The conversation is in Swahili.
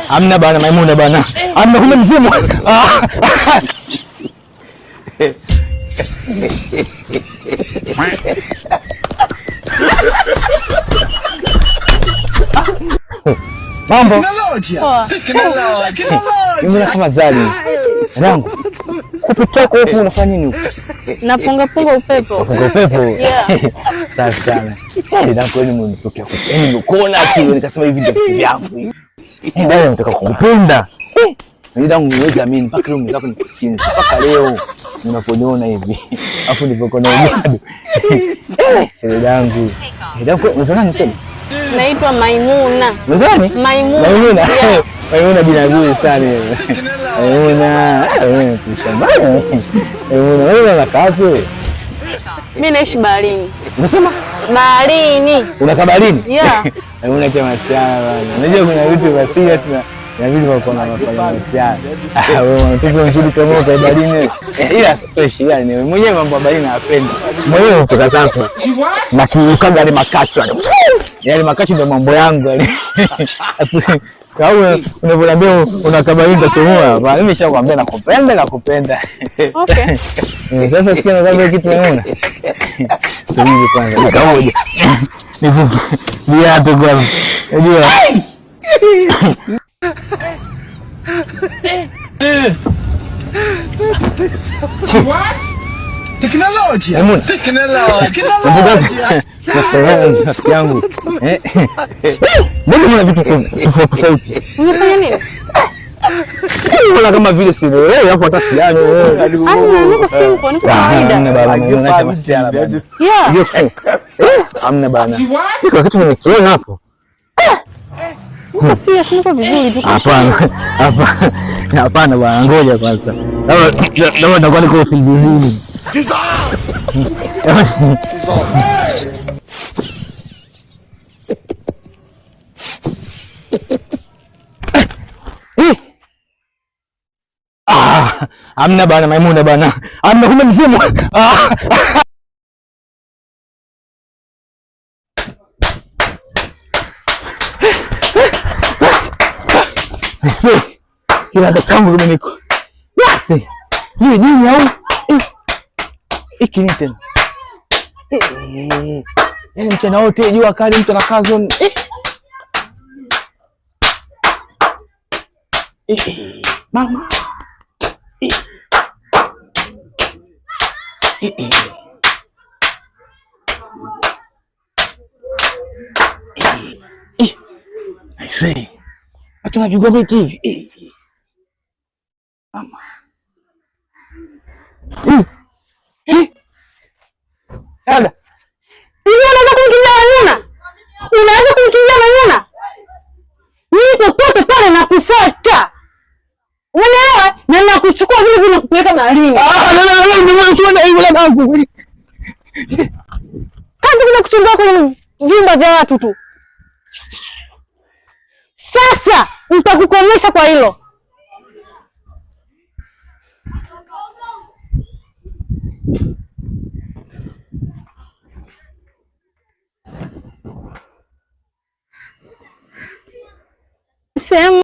Amna bana, Maimuna bana. Amna, kumbe mzimu. Ah. Mambo. Mimi kama zali. Mwanangu. Kupita huku unafanya nini huku? Napunga punga upepo. Punga upepo. Yeah. Safi sana. Na kweli mmenitokea kwa. Yaani nimekuona tu nikasema hivi ndio vitu vyangu. Dada nataka kukupenda. Dada huwezi amini mpaka leo mwenzako niko single. Mpaka leo unavyoniona hivi. Alafu nilivyokuwa na ujadu. Sasa yangu. Dada unaitwa nani msema? Naitwa Maimuna. Unaitwa nani? Maimuna. Maimuna. Yeah. Maimuna jina zuri sana hilo. Maimuna. Wewe kushambana. Maimuna, wewe unakaa wapi wewe? Mimi naishi baharini. Unasema? Baharini. Unakaa baharini? Yeah. Maimuna chama masiara bana. Unajua kuna vitu vya serious na vitu vya kuwa na masiara. Ah, wewe unatupa mzuri kama uko baharini wewe. Ila fresh yani mwenyewe mambo ya baharini napenda. Mwenyewe kutoka sasa. Na kurukaga yale makachu yale. Yale makachu ndio mambo yangu yale. Au unavyoniambia unakaa baharini utachomoa. Bana mimi nishakwambia nakupenda nakupenda. Okay. Sasa sikia nakwambia kitu Maimuna. Sasa hivi kwanza nikaoja. Nivuke. Viatu kwanza. Unajua? What? Teknolojia. Maimuna. Teknolojia. Rafiki yangu. Mbona kuna vitu tofauti tofauti? Umefanya nini? Mbona kama vile si wewe hapo hata sijani wewe. Amna, niko simple, niko kawaida. Hamna bana, Maimuna acha masiara bana. Yeah. Hamna bana. Kuna kitu nimekiona hapo. Niko serious, niko vizuri tu. Hapana. Hapana. Hapana bwana, ngoja kwanza. Labda nitakuwa niko usingizini. Ah, amna bana, Maimuna bana. Amna, kumbe mzimu. Ah. Kila kangu kimeniko. Basi. Hii jini au? Hiki ni tena. Yaani mchana wote jua kali mtu anakaa zone. Mama. I say. Watu wanapigwa miti hivi. Mama. Dada. Hivi unaweza kumkimbia Maimuna? Unaweza kumkimbia Maimuna? Mimi popote pale nakufuata. Unaelewa? Na nakuchukua vile vile nakupeleka baharini. Ah, la la la, nimechukua na hiyo langu. Kazi kuna kuchunga kwenye vyumba vya watu tu. Sasa nitakukomesha kwa hilo. Sema.